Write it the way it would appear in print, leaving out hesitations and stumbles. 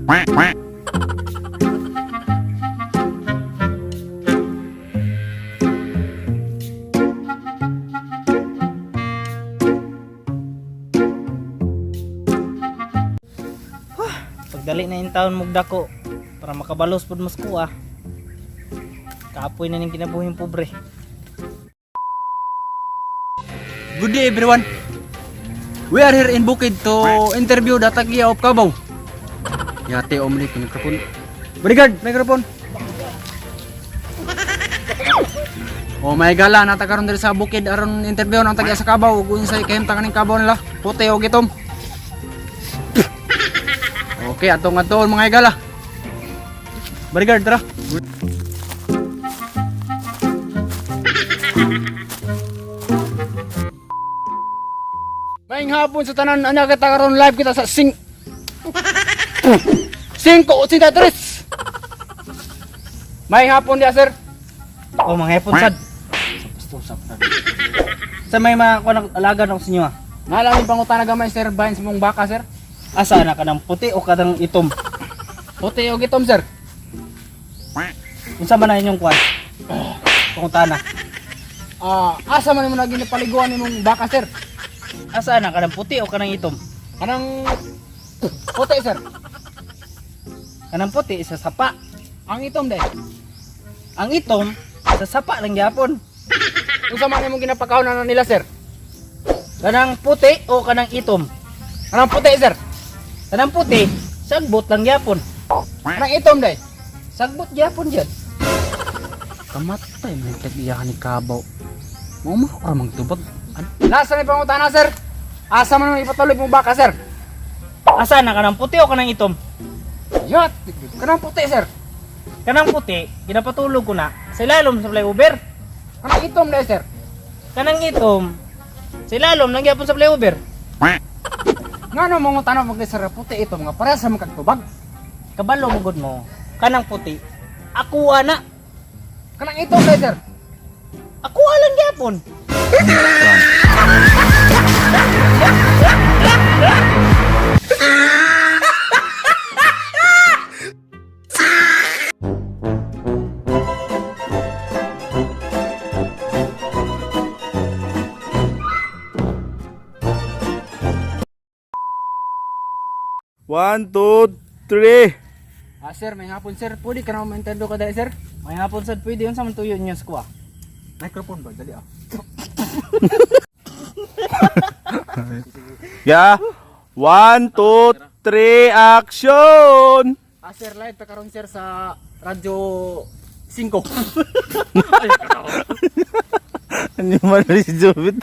Pagdali na yung taon mugdako para makabalos pud mas kuha. Kapoy na ning kinabuhing pobre. Good day, everyone. We are here in Bukid to interview the Tagia of Cubao. Yate omni microphone. Bodyguard, microphone. Oh my gala, nata karon diri sa bukid aron interview ang tagiya sa Cubao ug unsay kahimtang kaning Cubao nila. Puti o gitom. Okay, atong adtoon, mga higala. Bodyguard, tara. Maing hapon sa tanan, anya kita karon, live kita sa sing 5:83. Maing hapon dia, sir. Oh, mga hepon sad. Sa may mga kuan alaga na ko sa inyo ah. Nalamin pangutana gamay, sir, bahin sa mong baka, sir. Asa na kanang puti o kanang itom? Puti o gitom, sir? Unsa man na inyong kuan? Pangutana. Ah, asa man mo na ginapaliguan nimong baka, sir? Asa na kanang puti o kanang itom? Kanang puti, sir. Kanang puti sa sapa. Ang itom day? Ang itom sa sapa lang gyapon. Unsa man imong ginapakaon na nila, sir? Kanang puti o kanang itom? Kanang puti, sir. Kanang puti sagbot lang gyapon. Kanang itom day? Sagbot gyapon jud. Kamatay man tag-iya ni Kabaw. Mao man ka magtubag. Lasa ni pangutana, sir. Asa man mo ipatuloy mong baka, sir? Asa na kanang puti o kanang itom? Yat, kanang puti, sir. Kanang puti ginapatulog ko na sa ilalom sa flyover. Kanang itom day, sir? Kanang itom sa ilalom lang gyapon sa flyover. Ngano mo tanong mag sir, puti itom nga para sa makagtubag? Kabalo mo gud mo. Kanang puti ako ana. Kanang itom day, sir? Ako lang gyapon. One, two, three. Ah, sir, may hapon, sir. Pwede ka na ma-interview ka dali, sir. May hapon sad, pwede yun sa man tuyo niyo sa kuha. Microphone ba? Dali ah. Yeah. One, two, three, action! Ah, sir, live pa karon, sir, sa Radyo 5. Ano man si Jubit?